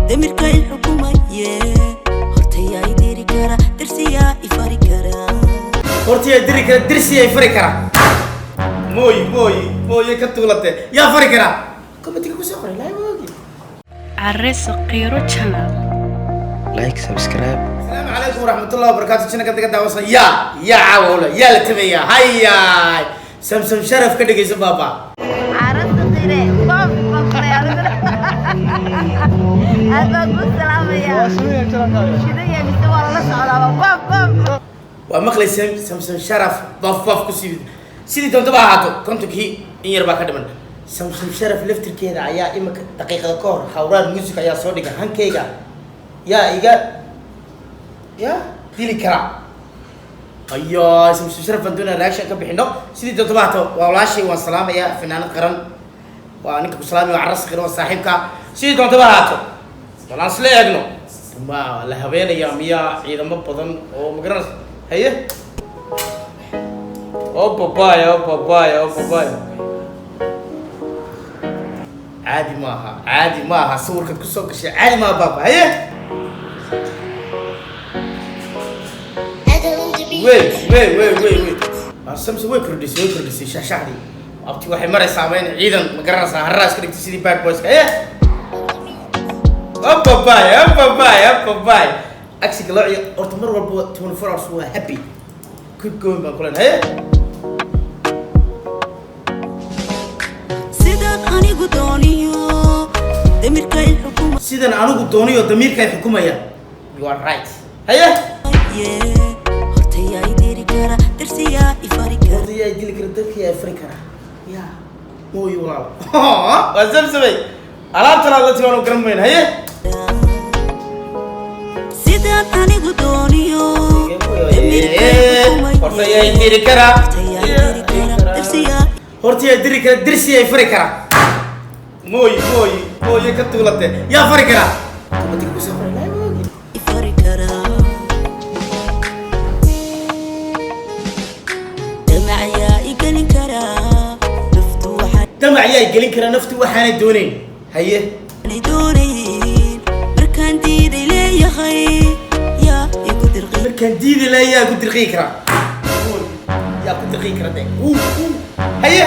Damirkay xukumaye, hortayaa i diri kara, darsiyaa i fari kara. Hortiyaa diri kara, dirsiyaa i fari kara. Mooy mooy mooye ka tuulate, yaa fari karaa? Commentiga kusoo qoray, laa ogi. Carre Saqiiro Channel. Like, subscribe. Asalaamu calaykum waraxmatullahi wabarakaatu. Channelka daga daawasan yaa yaa caawa yaa la tabayaa hayay Samsam Sharaf ka dhegeyso baaba. Carada qire boob boob, aad baan ku salaamayaa. Shidaya mise waa lala socdaaba? Boob boob. Waa maqlayseen Samsam Sharaf baf baf ku sii sidii doontaba ahaato. 50kii in yar baa ka dhiman. Samsam Sharaf laftirkeeda ayaa imika daqiiqada ka hor Hawraar Music ayaa soo dhiga hankayga yaa iga yaa dili karaa. Ayo Samsam Sharaf baan doonaya reaction ka bixino. Sidii doontaba ahaato, waa walaashay, waan salaamayaa. Fanaanad qaran waa ninka ku salaamaya, waa Carras Qiro, waa saaxiibka. Sidii doontaba ahaato, bal aan isla eegno ma la habeenayaa miyaa ciidamo badan oo magaranaysa. Haye, oh babaya, oh babaya, oh babaya, caadi maaha, caadi maaha. Sawirkaad kusoo gashay caadi maaha baaba. Haye, wey wey wey wey wey, waa Samson. Way kordhisay, way kordhisay shaxshaxdii abti. Waxay maraysaa ama in ciidan ma garanaysaa harraa iska dhigtay sidii bad boyska. Haye, oh babaya, oh babaya, oh babaya, agsiga loo ciyo horta mar walba 24 hours waa happy. Keep going baan kulen. Haye. Sidaan anigu dooniyo damirkay xukumaye. Sidan anigu dooniyo damiirkay xukumaya, you are right. Haye. Hortayaa i diri kara, darsiyaa i fari kara. Horta yaa dili kara, dadka yaa fari kara? Ya mooyi walaal, waa samsamay alaabtan aad la timaan garan mayna. Haye. Sidaan anigu dooniyo damirkay Horta yaa diri kara. Hortayaa i diri kara, darsiyaa Horta yaa diri kara, dirsi yaa fari kara? Mooyi mooyi mooye ka tuulate, yaa fari kara? Commentiga kusoo qoray, laa ogi. I fari kara. Damac yaa i gelin kara, naftu waxaanay Damac yaa gelin kara, naftu waxaanay doonayn? Haye. doonayn, markaan diiday leeyahay yaa igu dirqi. Markaan diidi lahaa yaa ku dirqii kara? Yaa ku dirqii kara de? Uu uu, haye.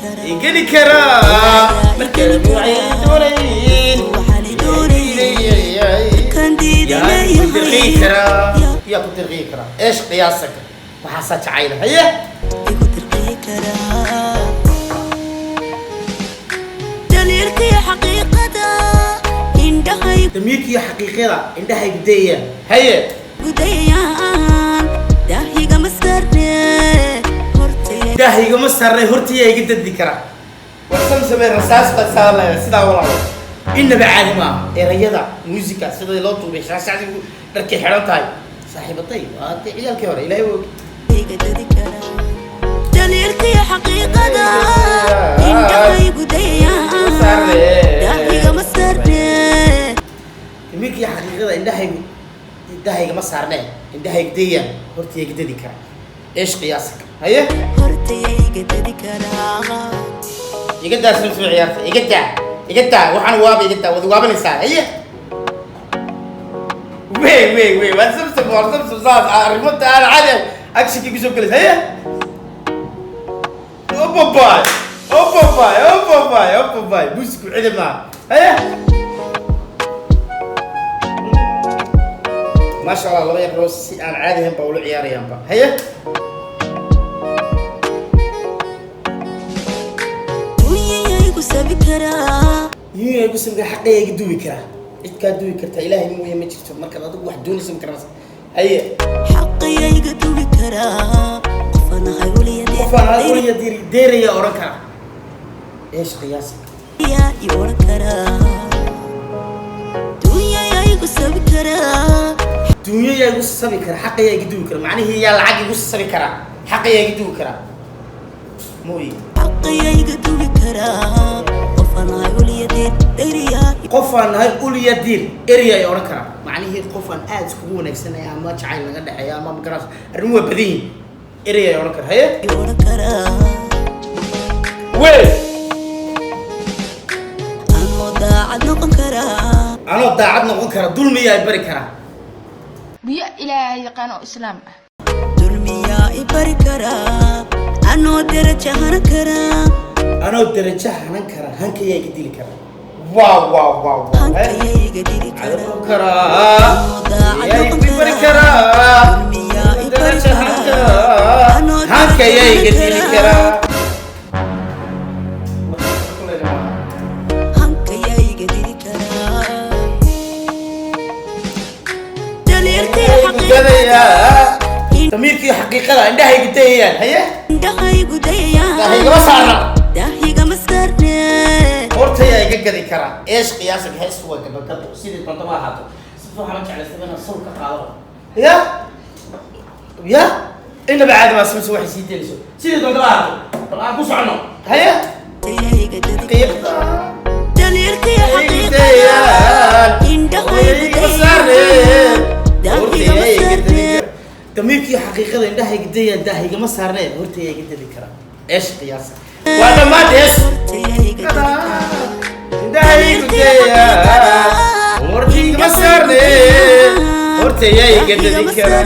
Kara. Igeli karaa markaan waxay doonayn. Waxaanay doonayn, markaan diiday Yaa ku dirqii leeyahay karaa? yaa Yaa ku dirqii karaa? Eesh qiyaasaka, waxaasaa jacayla. Haye. Igu dirqi karaa daliilkii xaqiiqada indhahay Damiirkiiyo xaqiiqada indhahaygu dayaya. Haye. Gudayayaan daahigama sarre hortaya. Daahigama sarre, hortayaa iga dadi karaa? War Samsamee, rasaas baad saaranaya sidaa walaalo. Inaba caadi maaha erayada muusika sida loo tuubay, shaashacdigu dharkay xidhan tahay saaxiibaday waa dee ciyaalkii hore, ilaahay og. Iga dadi karaa daliilkii xaqiiqada indhahay gudayayaan daahigama sarre. Damiirkii xaqiiqada indhahaygu indhahaygama saarnee, indhahaygu dayayaan, hortayaa iga dadi karaa? Eesh qiyaasaka? Haye. Hortaya iga dadi karaa. Iga daa Samsame ciyaarta, iga daa, iga daa, waxaan waaba iga daa, wad waabanaysaa. Haye, wey wey wey, waa Samsam, waa Samsam. Saas arrimada aan caadi ahayn actionkii kusoo gelaysa. Haye, oh babay, oh babay, oh babay, oh babay, muusiku cidi maaha. Haye, maasha Allah, laba yar si aan caadi ahayn baa ula ciyaarayaanba. Haye. Dunyaya igu sabi karaa. Yuu igu samga, xaqaya iga duwi karaa? Cid kaa duwi kartaa ilaahay mooye ma jirto. Markaad adigu wax doonaysa ma garanaysa. Haye. Xaqaya iga duwi karaa, qofaan ahay uliya. Qofaan hal uliya diri deeraya oran karaa? Eesh qiyaasa? Yaa i oran karaa, dunyaya igu sabi karaa. Duunyo yaa igu sabi kara, xaqayaa iga duwi kara? Macnihii yaa lacag igu sabi karaa, xaqayaa iga duwi karaa mooye? Xaqaya iga duwi karaa, qofaan ahay uliya dayriyaa. Qofaan nahay uliya diir area ay odhan karaa? Macnihii qofaan aad iskugu wanaagsanaya ama jacayl naga dhexeeya ama magaras, arrimu waa badan yihin, area ay odhan karaa. Haye. I oran karaa. Wey. Anoo daacad noqon karaa. Anoo daacad noqon kara, dulmiyaa i bari karaa? Biyo Ilaahay yaqaan oo Islaam ah. Dulmiyaa i bari karaa anoo darajo hanan karaa? Anoo darajo hanan kara, hankayaa iga dili karaa? Wow, wow, wow, wow. Hankayaa iga dili karaa? Noqon karaa, yaa i bari karaa? Dulmiyaa i bari darajo hanan karaa karaa, anoo hankayaa iga dili karaa? Hankayaa iga dili karaa? Daliilkii xaqiiqada Gadayaa damiirkii xaqiiqada, indhahaygu dayayaan, haye. Indhahaygu dayayaan. Daahigama saarna. Daahigama saarne. Hortayaa iga gadi karaa? Eesh qiyaasan, heestu waa gabagabo. Sidii doonta ma ahaato, si waxaan jeclaystay inaan saw ka qaado. Ya inaba caadi maa. Samse waxay sii delayso, sidii doonta ma ahaato, bal aan ku socono, haye. Hortayaa iga dadi xaqiiqda daliilkii xaqiiqada dayayaan indhahaygu igama saarne. Dayayaan, daahigama Hortayaa iga dadi saarne. karaa damiirkii xaqiiqada, indhahayga dayayaan, daahigama saarne, hortayaa iga dadi karaa? Eesh qiyaasa, waa dhammaad hees. Hortayaa iga dadi karaa? Indhahaygu dayayaan, warkiigama saarne, hortayaa iga dadi karaa?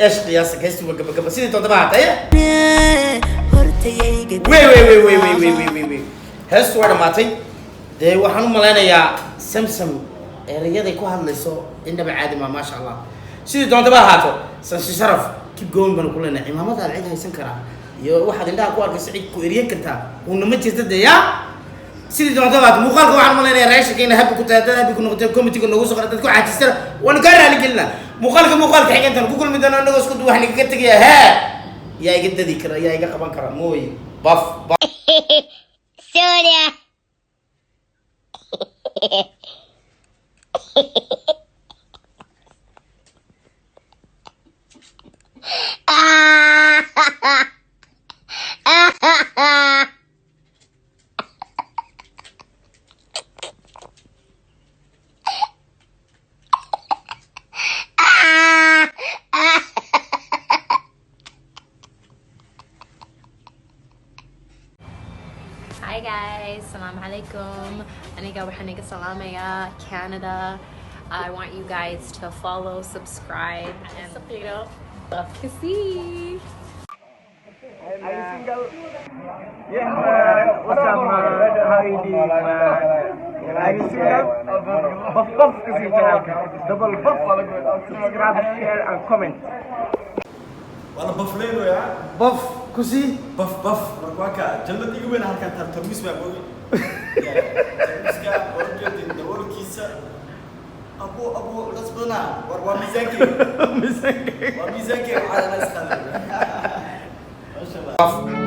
Eesh qiyaasa, heestu waa gabagaba. Sidii doonta ma ahaatay. Hortayaa iga dadi Wey, wey, wey, wey, wey, wey, wey, wey, wey, heestu waa dhammaatay. Dee waxaan u malaynayaa Samsam erayaday ku hadlayso indhaba caadi maa, maasha Allah. Sidii doontaba ahaato, Samsam Sharaf, keep going baan ku leenahay. Cimaamadaad cid haysan karaa iyo waxaad indhaha ku arkayso cid ku eryan kartaa uuna ma jirta. Dee yaa sidii doontaba ahaato, muuqaalka waxaan u malaynayaa reaction-keena happy ku tahay. Dad happy ku noqotay, comment-iga noogu soo qoray, dad ku caajistana waanu kaa raali gelinaa. Muuqaalka xiga intaan ku kulmi doono, anagoo isku waxaan igaga tegaya hee, yaa iga dadi kara? Yaa iga qaban kara? Mooy baf baf. Soda. Hi guys, salam alaikum. Aniga waxaan iga salaamaya Canada. I want you guys to follow, subscribe, and Buff Kasi. Are you single? Yeah, man. What's up, man? How you doing, man? Are you single? Buff, buff kasi channel. Double buff. Subscribe, share, and comment. Waa la bafleynayaa. Baf ku sii. Baf baf. Marka waa kaa jannad iga weyn halkan tar tarmiis baa moogi tarmiiska waa ujeedin daboolkiisa. Abo abo las badanaa war waa miisaankeyga, waa miisaankeyga, waxaa la isqaaday, maasha Allah.